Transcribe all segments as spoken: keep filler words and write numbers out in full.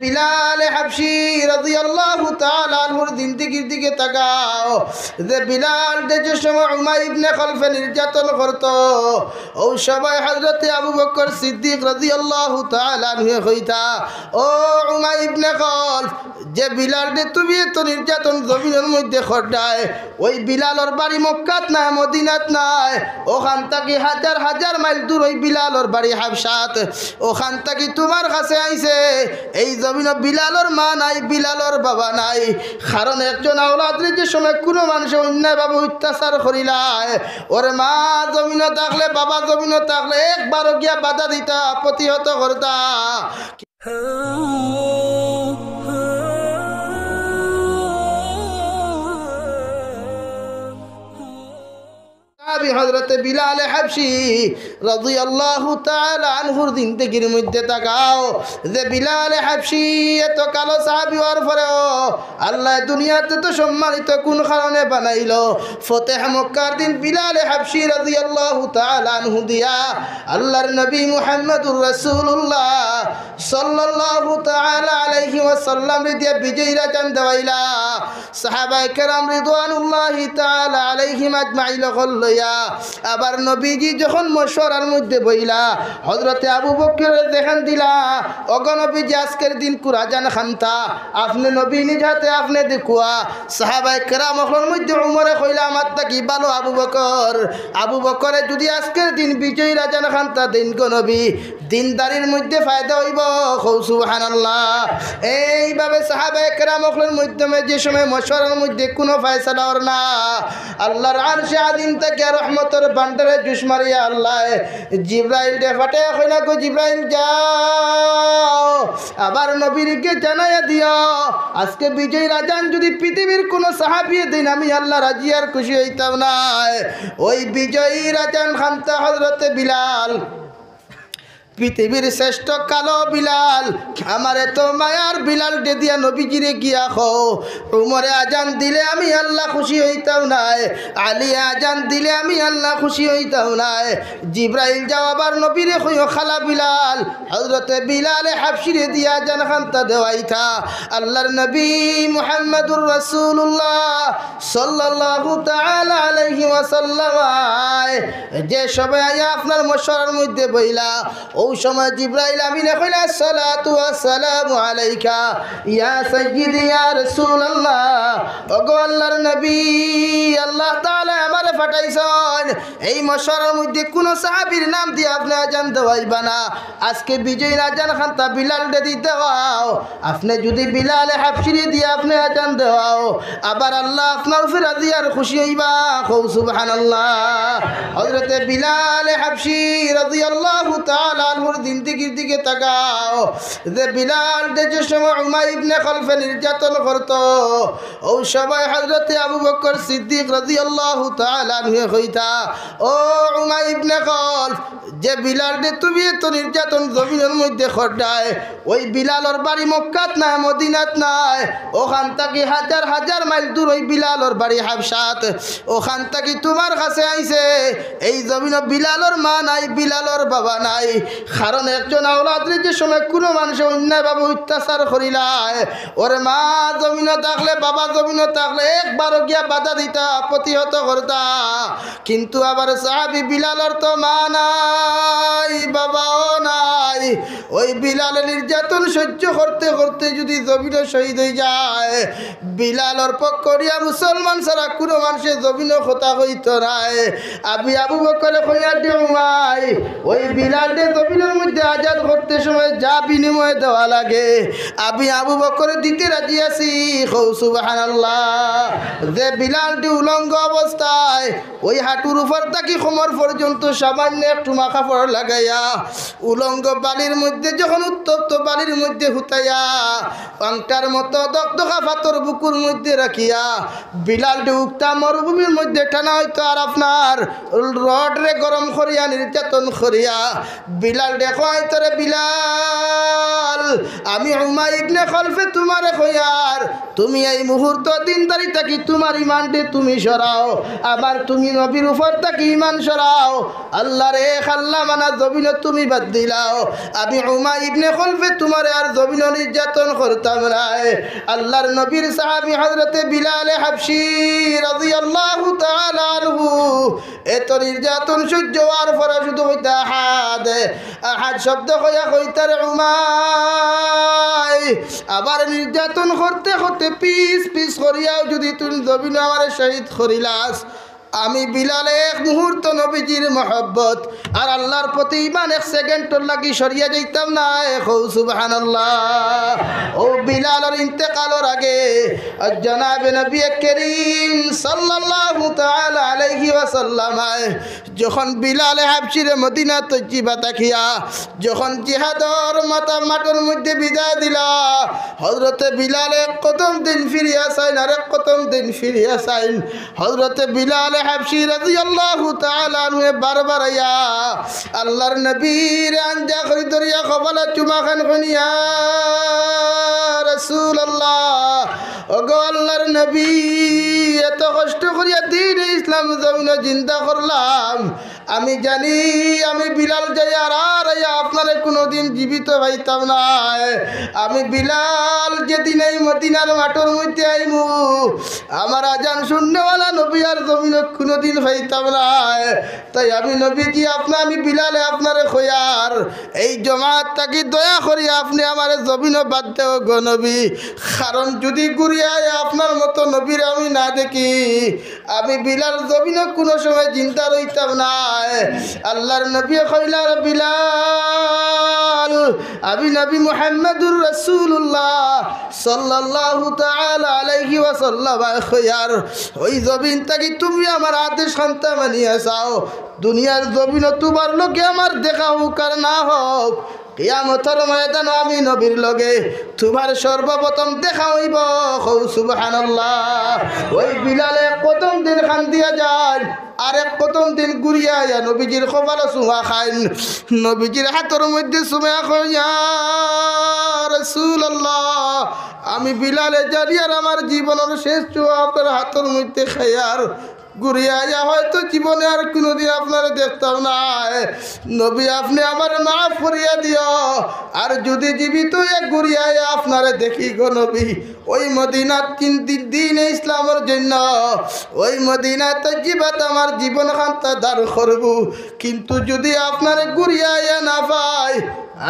বিলালে হাবশি রাদিয়াল্লাহু তাআলা আনহুর জিন্দেগির দিকে তাকাও, যে বিলালরে যে সময় উমাইয়া ইবনে খলফে নির্যাতন করতো, অউ সময় হযরতে আবু বকর সিদ্দিক রাদিয়াল্লাহু তাআলা আনহুয়ে কইতা, "ও উমাইয়া ইবনে খলফ, যে বিলালরে তুমি এত নির্যাতন জমিনর মধ্যে কররায়, অউ বিলালর বাড়ি মক্কাত নায়, মদিনাত নায়, অখান থাকি হাজার হাজার মাইল দূর অউ বিলালর বাড়ি হাবশাত, অখান থাকি তুমার কাছে আইছে, এই জমিনো বিলালর মা নাই, বিলালর বাবা নাই, কারণ একজন আওলাদরে যে সময় কুনু মানষে অন্যায়ভাবে অত্যাচার করিলায়, ওর মা জমিনো থাকলে, বাবা জমিনো থাকলে একবারও গিয়া বাধা দিতা, প্রতিহত করতা।" সাহাবী হযরতে বিলালে হাবশি রাদিয়াল্লাহু তাআলা আনহুর জিন্দেগির মধ্যে তাকাও, যে বিলালে হাবশি এত কালো সাহাবী অওয়ার পরেও আল্লায় দুনিয়াত তো সম্মানিত কুন কারণে বানাইলো? ফতেহ মক্কার দিন বিলালে হাবশি রাদিয়াল্লাহু তাআলা আনহু দিয়া আল্লাহর নবী মুহাম্মদুর রাসূলুল্লাহ সাল্লাল্লাহু তাআলা আলাইহি ওয়াসাল্লামরে দিয়া বিজয়ীর আজান দেওয়াইলা। সাহাবায়ে কেরাম রিদওয়ানুল্লাহি তাআলা আলাইহিম আজমাইন অকল লইয়া আবার নবীজি যখন মশওয়ারার মধ্যে বইলা, হযরতে আবু বকররে যেখান দিলা, "ওগো নবীজি, আজকের দিন কুন আজান খান্তা, আপনে নবী নিজ হাতে আপনে দেখুয়া।" সাহাবায়ে কেরাম অকলর মধ্যে উমরে কইলা, "আমার থাকি ভালো আবু বকর, আবু বকরে যদি আজকের দিন বিজয়ীর আজান খান্তা দেইন গো নবী, দিনদারির মধ্যে ফায়দা অইবো।" কও সুবহানাল্লাহ। এইভাবে সাহাবায়ে কেরাম অকলর মাধ্যমে যে সময় মশওয়ারার মধ্যে কুনু ফয়সালা অর না, আল্লাহর আরশে আজিম থাকি রহমতর ভান্ডারে জুশ মারিয়া আল্লায় জিব্রাইলরে পাঠাইয়া কইলা, "গো জিব্রাইল, যাও, আবার নবীরে গিয়া জানাইয়া দিও, আজকে বিজয়ীর আজান যদি পৃথিবীর কুনু সাহাবীয়ে দেইন, আমি আল্লাহ রাজি আর খুশি অইতাম নায়।" ওই বিজয়ীর আজান খান্তা হযরতে বিলাল, পৃথিবীর শ্রেষ্ঠ কালো বিলাল, আমার এত মায়ার বিলালরে দিয়া নবীজিরে গিয়া কও, উমরে আজান দিলে আমি আল্লাহ খুশি অইতাম নায়, আলীয়ে আজান দিলে আমি আল্লাহ খুশি অইতাম নায়। জিব্রাইল, যাও আবার নবীরে কইও, কালা বিলাল, হযরতে বিলালে হাবশিরে দিয়া আজান খান্তা দেওয়াইতা। আল্লাহর নবী মুহাম্মাদুর রাসূলুল্লাহ সাল্লাল্লাহু তাআলা আলাইহি ওয়াসাল্লাম আয়, যে সময় আইয়া আপনার মশওয়ারার মধ্যে বইলা, অউ সময় জিব্রাইল আমিনে কইলা, "আসসালাতু ওয়াসসালামু আলাইকা ইয়া সাইয়্যিদি ইয়া রাসূলুল্লাহ।" ওগো আল্লাহর নবী, আল্লাহ তাআলায় আমারে পাঠাইছইন, এই মশওয়ারার মধ্যে কুনু সাহাবীর নাম দিয়া আপনে আজান দেওয়াইবা না। আজকে বিজয়ীর আজান খান্তা বিলালরে দি দেওয়াও। আপনে যদি বিলালে হাবশিরে দিয়া আপনে আজান দেওয়াও, আবার আল্লাহ আপনার উপরে রাজি আর খুশি অইবা। কও সুবহানাল্লাহ। হযরতে বিলালে হাবশি রাদিয়াল্লাহু তাআলা আনহুর জিন্দেগির দিকে তাকাও, যে বিলালরে যে সময় উমাইয়া ইবনে খলফে নির্যাতন করতো, অউ সময় হযরতে আবু বকর সিদ্দিক রাদিয়াল্লাহু তাআলা আনহুয়ে কইতা, "ও উমাইয়া ইবনে খলফ, যে বিলালরে তুমি এত নির্যাতন জমিনর মধ্যে কররায়, ওই বিলালর বাড়ি মক্কাত নায়, মদিনাত নায়, অখান থাকি হাজার হাজার মাইল দূর ওই বিলালর বাড়ি হাবশাত, অখান থাকি তুমার কাছে আইছে, এই জমিনো বিলালর মা নাই, বিলালর বাবা নাই।" কারণ একজন আওলাদরে যে সময় কুনু মানষে অন্যায়ভাবে অত্যাচার করিলায়, ওর মা জমিনো থাকলে, বাবা জমিনো থাকলে একবারও গিয়া বাধা দিতা, প্রতিহত করতা। কিন্তু আবার সাহাবী বিলালর তো মা নাই, বাবাও নাই। ওই বিলালে নির্যাতন সহ্য করতে করতে যদি জমিনো শহীদ অইযায়, বিলালর পক্ষ করিয়া মুসলমান ছাড়া কুনু মানষে জমিনো কথা কইতো নায়। আমি আবু বকরে কইয়ার দিমু ভাই, ওই বিলালরে জমিনর মধ্যে আজাদ করতে সময় যা বিনিময়ে দেওয়া লাগে, আমি আবু বকরে দিতে রাজি আছি। কও সুবহানাল্লাহ। যে বিলালটি উলঙ্গ অবস্থায় ওই হাঁটুর উপর থাকি কোমর পর্যন্ত সামান্য একটুমা কাপড় লাগাইয়া উলঙ্গ বালির মধ্যে, যখন উত্তপ্ত বালির মধ্যে হুতাইয়া, পাংটার মতো দগদগা পাথর বুকুর মধ্যে রাখিয়া, বিলালরে উক্তা মরুভূমির মধ্যে টানা অইতো, আর আপনার রডরে গরম করিয়া, নির্যাতন করিয়া, বিলাল বিলাল দেখো আইতরে বিলাল, আমি উমাই ইবনে খলফে তুমারে কইয়ার, তুমি এই মুহূর্ত দিনদারি থাকি তুমার ইমানরে তুমি সরাও, আবার তুমি নবীর উপর থাকি ইমান সরাও। আল্লাহর এক আল্লাহ মানা জমিনো তুমি বাদ দিলাও। আমি উমাই ইবনে খলফে তুমারে আর জমিনো নির্যাতন করতাম নায়। আল্লাহর নবীর সাহাবী হযরতে বিলালে হাবশী রাদিয়াল্লাহু তাআলা আনহু এত নির্যাতন সহ্য হওয়ার পরে শুধু কইতা আহাদ, আহাদ শব্দ কইয়া কইতার উমাই। আবার নির্যাতন করতে করতে পিস পিস করিয়াও যদি তুই জমিনো আমারে শহীদ করিলাস, আমি বিলালে এক মুহূর্ত নবীজির মহব্বত আর আল্লাহর প্রতি ইমান এক সেকেন্ডর লাগি সরিয়া যাইতাম নায়। কও সুবহানাল্লাহ। ও বিলালর ইন্তেকালর আগে জনাবে নবী করিম সাল্লাল্লাহু তাআলা আলাইহি ওয়াসাল্লাম যখন বিলালে হাবশিরে মদিনা তৈয়বা থাকিয়া যখন জিহাদর মাতা মাঠর মধ্যে বিদায় দিলা, হযরতে বিলালে এক কদম দিন ফিরিয়া চাইন, আর এক কদম দিন ফিরিয়া চাইন। হযরতে বিলালে হাবশী রাদিয়াল্লাহু তাআলা আনহু বারবার আইয়া আল্লাহর নবীর আঞ্জা করি ধরিয়া কপালো চুমা খান কইন, ইয়া রাসূলুল্লাহ, ওগো আল্লাহর নবী, এত কষ্ট করিয়া দ্বীনে ইসলাম জমিনো জিন্দা করলাম, আমি জানি আমি বিলাল যাইয়ার আর আইয়া আপনারে কুনুদিন জীবিত পাইতাম নায়। আমি বিলাল যেদিন এই মদিনার মাঠর মধ্যে আইমু, আমার আজান শুননেওয়ালা নবী আর জমিনো কুনুদিন পাইতাম নায়। তাই আমি নবীজি আপনা, আমি বিলালে আপনারে কইয়ার, এই জমাত থাকি দয়া করি আপনে আমারে জমিনো বাদ দেও গো নবী। কারণ যদি ঘুরিয়া আইয়া আপনার মতো নবীরে আমি না দেখি, আমি বিলাল জমিনো কুনু সময় জিন্দা রইতাম নায়। আল্লাহর নবী কইলা, বিলাল, আমি নবী মুহাম্মাদুর রাসূলুল্লাহ সাল্লাল্লাহু তাআলা আলাইহি ওয়াসাল্লাম কইয়ার, ওই জমিন থাকি তুমি আমার আদেশ খান্তা মানিয়া চাও, দুনিয়ার জমিনো তুমার লগে আমার দেখা হোক আর না হোক, কিয়ামতর ময়দানো আমি নবীর লগে তুমার সর্বপ্রথম দেখা অইবো। কও সুবহানাল্লাহ। ওই বিলালে এক কদম দিন কান্দিয়া যাইন, আর এক কদম দিন ঘুরিয়া আইয়া নবীজির কপালো চুমা খাইন, নবীজির হাতর মধ্যে চুমা কইন, ইয়া রাসূলুল্লাহ, আমি বিলালে জানি আর আমার জীবনর শেষ চুমা আপনার হাতর মধ্যে খাইয়ার ঘুরিয়া আইয়া হয়তো জীবনে আর কুনুদিন আপনারে দেখতাম নায়। নবী, আপনে আমারে মাফ করিয়া দিও। আর যদি জীবিত অইয়া ঘুরিয়া আইয়া আপনারে দেখি গো নবী, ওই মদিনাত তিন দিন দ্বীনে ইসলামর জন্য, ওই মদিনা তৈয়বাত আমার জীবন খান্তা দান করমু। কিন্তু যদি আপনারে ঘুরিয়া আইয়া না পাই,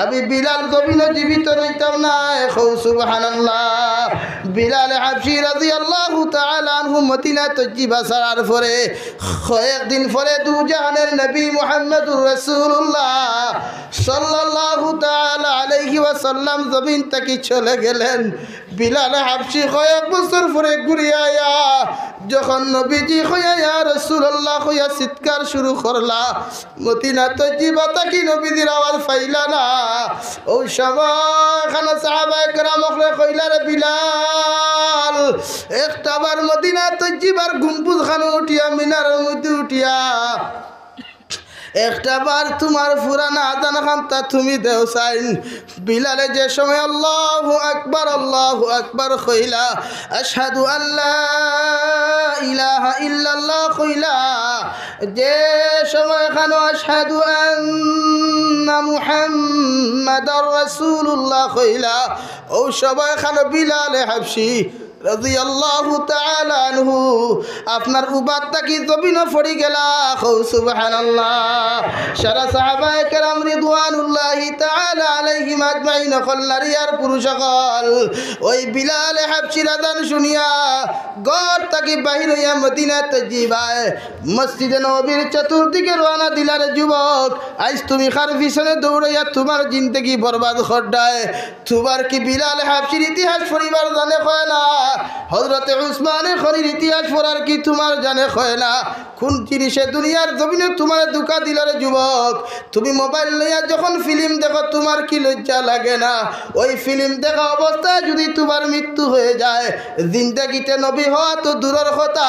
আমি বিলাল জমিনো জীবিত রইতাম নায়। কও সুবহানাল্লাহ। বিলাল হাবশী রাদিয়াল্লাহু তাআলা আনহু মদিনা তৈয়বা ছাড়ার পরে কয়েকদিন পরে দুজাহানের নবী মুহাম্মাদুর রাসূলুল্লাহ সাল্লাল্লাহু তাআলা আলাইহি ওয়াসাল্লাম জমিন থাকি চলে গেলেন। বিলাল হাবশী কয়েক বছর পরে ঘুরিয়া আইয়া যখন নবীজি কইয়া, ইয়া রাসূলুল্লাহ কইয়া চিৎকার শুরু করলা, মদিনা তৈয়বা থাকি নবীজির আওয়াজ পাইলা না। ওই সময় খানো সাহাবায়ে কেরাম অকলে কইলা, রে বিলাল, একটাবার মদিনা তৈয়বার গম্বুজ খানো উঠিয়া, মিনারর মধ্যে উঠিয়া একটাবার তুমার পুরানা আজান খান্তা তুমি দেও চাইন। বিলালে যে সময় আল্লাহু আকবার, আল্লাহু আকবার কইলা, আশহাদু আল্লা ইলাহা ইল্লাল্লাহ কইলা, যে সময় খানো আশহাদু আন্না মুহাম্মাদার রাসূলুল্লাহ কইলা, ও সময় খানো বিলালে হাবশী রাদিয়াল্লাহু তাআলা আনহু আপনার উবাত থাকি জমিনো পড়ি গেলা। কও সুবহানাল্লাহ। সারা সাহাবায়ে কেরাম রিদওয়ানুল্লাহি তাআলা আলাইহিম আজমাইন অকল, নারী আর পুরুষ অকল, ওই বিলালে হাবশীর আজান শুনিয়া ঘর থাকি বাহির অইয়া মদিনা তৈয়বায় মসজিদে নববীর চতুর্দিকে রওয়ানা দিলা। রে যুবক, আইজ তুমি কার পিছনে দৌড়াইয়া তুমার জিন্দেগি বরবাদ কররায়? তুমার কি বিলালে হাবশীর ইতিহাস পড়িবার জানে কয় না? হযরতে উসমানে গনির ইতিহাস পড়ার কি তুমার জানে হয় না? কুন জিনিসে দুনিয়ার জমিনো তুমারে ধোঁকা দিলো রে যুবক? তুমি মোবাইল লইয়া যখন ফিল্ম দেখো, তুমার কি লজ্জা লাগে না? ওই ফিল্ম দেখা অবস্থায় যুদি তুমার মৃত্যু হয়ে যায়, জিন্দেগিতে নবী হওয়া তো দূরর কথা,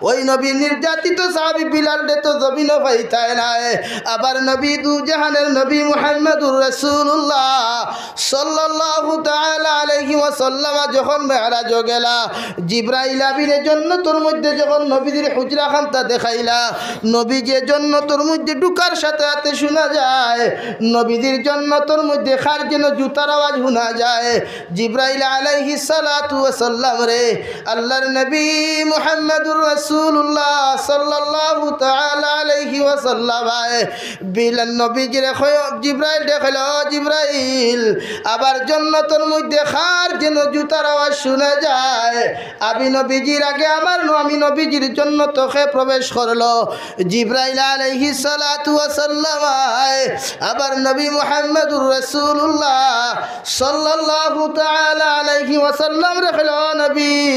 ওই নবীর নির্যাতিত সাহাবী বিলালরে তো জমিনো পাইতায় নায়। আবার নবী, দুজাহানের নবী মুহাম্মাদুর রাসূলুল্লাহ সাল্লাল্লাহু তাআলা আলাইহি ওয়াসাল্লাম যখন মেরাজো গেলা, জিব্রাইল আমিনে জন্নতর মধ্যে যখন নবীজির হুজরা খান্তা দেখাইলা, নবীজি জন্নতর মধ্যে ঢুকার সাথে সাথে শুনা যায়, নবীজির জন্নতর মধ্যে কার যেন জুতার আওয়াজ শুনা যায়। জিব্রাইল আলাইহিস সালাতু ওয়াস সালাম রে, আল্লাহর নবী মুহাম্মাদুর রাসূলুল্লাহ সাল্লাল্লাহু তাআলা আলাইহি ওয়াসাল্লাম আয়। বিলাল নবীজিরে কয়, জিব্রাইলরে কইলো, "ও জিব্রাইল, আবার জন্নতর মধ্যে কার যেন জুতার আওয়াজ শুনা যায়।" আমি নবীজির আগে আমার ন-, আমি নবীজির জন্নতো কে প্রবেশ করলো? জিব্রাইল আলাইহিস সালাতু ওয়াস সালাম আয়। আবার নবী মুহাম্মাদুর রাসূলুল্লাহ সাল্লাল্লাহু তাআলা আলাইহি ওয়াসাল্লামরে কইলো, "নবী,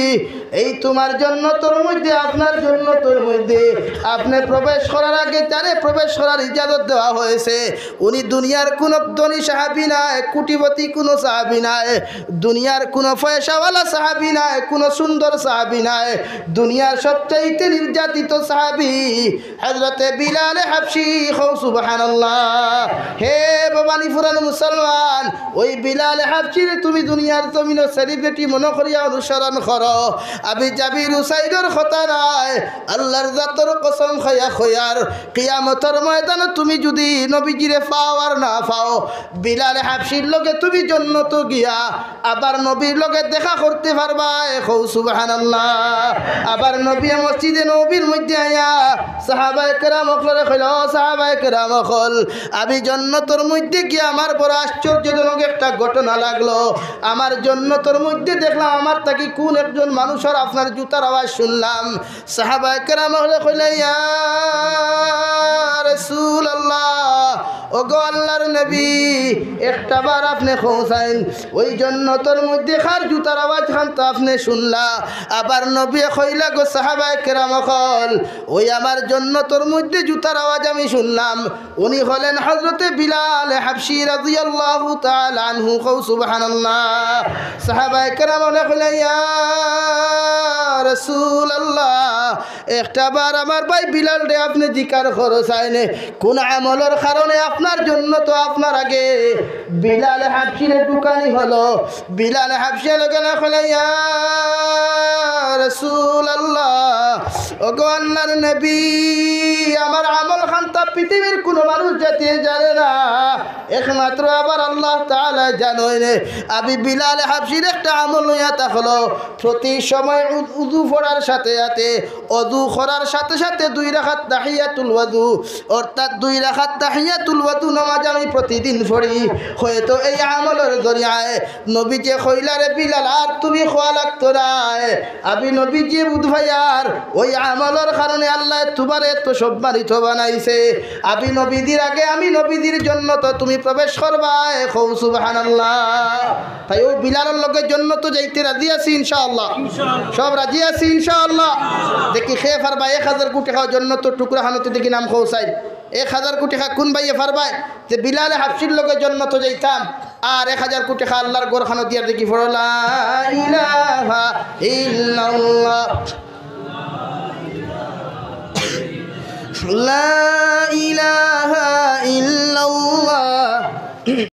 এই তুমার জন্নতর মধ্যে, আপনার জন্নতর মধ্যে আপনে প্রবেশ করার আগে যারে প্রবেশ করার ইজাজত দেওয়া হয়েছে, উনি দুনিয়ার কুনো ধনী সাহাবী নায়, কোটিপতি কুনো সাহাবী নায়, দুনিয়ার কুনো পয়সাওয়ালা সাহাবী নায়, কুনো সুন্দর সাহাবী নায়, দুনিয়ার সবচাইতে নির্যাতিত সাহাবী হযরতে বিলালে হাবশী।" কও সুবহানাল্লাহ। হে ভবানীপুরার মুসলমান, ওই বিলালে হাবশীরে তুমি দুনিয়ার জমিনো সেলিব্রিটি মনো করিয়া অনুসরণ করো। আমি জাবির হুসাইনর কথা নায়, আল্লাহর জাতর কসম খাইয়া কইয়ার, কিয়ামতর ময়দানো তুমি যুদি নবীজিরে পাও আর না পাও, বিলালে হাবশীর লগে তুমি জন্নতো গিয়া আবার নবীর লগে দেখা করতে পারবায়। কও সুবহানাল্লাহ। আবার নবী মসজিদে নববীর মধ্যে আইয়া সাহাবায়ে কেরাম অকলরে কইলো, "ও সাহাবায়ে কেরাম অকল, আমি জন্নতর মধ্যে গিয়া আমার বড় আশ্চর্যজনক একটা ঘটনা লাগলো। আমার জন্নতর মধ্যে দেখলাম আমার থাকি কুন একজন মানুষর আপনার জুতার আওয়াজ শুনলাম।" সাহাবায়ে কেরাম অকলে কইলা, "ইয়া রাসূলুল্লাহ, ওগো আল্লাহর নবী, একটা বার আপনে কও চাইন, ওই জন্নতর মধ্যে কার জুতার আওয়াজ খান তো আপনে শুনলা?" আবার নবীয়ে কইলা, "গো সাহাবায়ে কেরাম অকল, ওই আমার জন্নতর মধ্যে জুতার আওয়াজ আমি শুনলাম।" উনি হলেন হযরতে বিলাল হাবশী রাদিয়াল্লাহু তাআলা আনহু। কও সুবহানাল্লাহ। সাহাবায়ে কেরাম অকলে কইলা, "ইয়া রাসূলুল্লাহ, একটা বার আমার ভাই বিলালরে আপনে জিকার করো চাইন, কুন আমলর কারণে আপনার জন্নতো আপনার আগে বিলাল হাবশীরে ঢুকানি হলো?" বিলাল হাবশী লগে লগে কইলা, "ইয়া রাসূলুল্লাহ, ওগো আল্লাহর নবী, আমার আমল খান্তা পৃথিবীর কুনো মানুষ জাতিয়ে জানে না, একমাত্র আমার আল্লাহ তাআলা জানইন।" আমি বিলাল হাবশীর একটা আমল অইয়া থাকলো, প্রতি সময় উ-, উযু পড়ার সাথে সাথে, অজু করার সাথে সাথে দুই রাকাত তাহিয়াতুল ওযু, অর্থাৎ দুই রাকাত তাহিয়াতুল ওযু নামাজ আমি প্রতিদিন পড়ি। হয়তো এই আমলর জরিয়ায় নবীজিয়ে কইলা, "রে বিলাল, আর তুমি কওয়া লাগতো নায়।" আমি নবীজিয়ে বুঝ পাইয়ার, ওই আমলর কারণে আল্লায় তুমারে এত সম্মানিত বানাইছে। আমি নবীজির আগে আমি নবীজির জন্নতো তুমি প্রবেশ করবায়। কও সুবহানাল্লাহ। তাই ও বিলালর লগে জন্নতো যাইতে রাজি আছি ইনশাআল্লাহ। সব রাজি আছি ইনশাআল্লাহ। দেখি কে পারবা এক হাজার কোটি টেকা জন্নতর টুকরা খানোতে দেখি নাম কও চাইন। এক হাজার কোটি টেকা কুন ভাইয়ে পারবায় যে বিলালে হাবশির লগে জন্নতো যাইতাম, আর এক হাজার কোটি টেকা আল্লাহর ঘর খানো দিয়ার দেখি পড়ো লা ইলাহা ইল্লাল্লাহ। লা